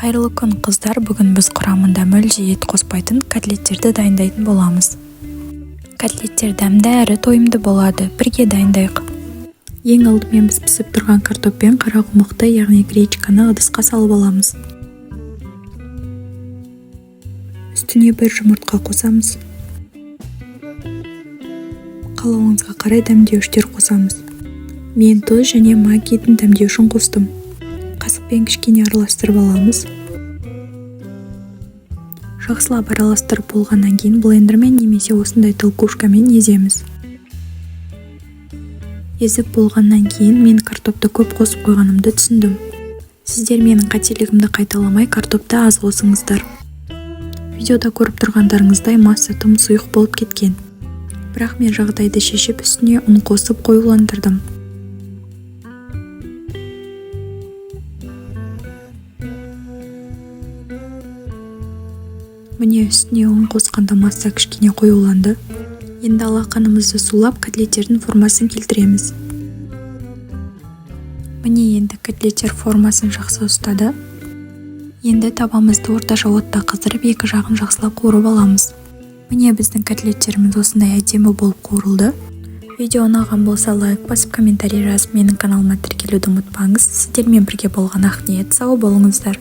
Қайырлы күн, қыздар! Бүгін біз құрамында мүлде ет қоспайтын котлеттерді дайындайтын боламыз. Котлеттер дәмді әрі тойымды болады. Бірге дайындайық. Ең алдымен біз пісіп тұрған картоп пен қарақұмықты, яғни гречканы ыдысқа салып аламыз. Үстіне бір жұмыртқа қосамыз. Қалауыңызға қарай дәмдеуіштер қосамыз. Мен тұз және Маггидің дәмдеуішін қостым. Қасықпен кішкене араластырып аламыз. Жақсылап араластырып болғаннан кейін блендермен немесе осындай толкушкамен еземіз. Езіп болғаннан кейін мен картопты көп қосып қойғанымды түсіндім. Сіздер менің қателігімді қайталамай, картопты аз қосыңыздар. Видеода көріп тұрғандарыңыздай, масса тым сұйық болып кеткен. Бірақ мен жағдайды шешіп, үстіне ұн қосып қоюландырдым. Міне, үстіне ұн қосқанда масса кішкене қоюланды. Енді алақанымызды сулап, котлеттердің формасын келтіреміз. Міне, енді котлеттер формасын жақсы ұстады. Енді табамызды орташа отта қыздырып, екі жағын жақсылап қуырып аламыз. Міне, біздің котлеттеріміз осындай әдемі болып қуырылды. Видео ұнаған болса, лайк басып, комментарий жазып, менің каналыма тіркелуді ұмытпаңыз. Сіздермен бірге болған Ақниет. Сау болыңыздар.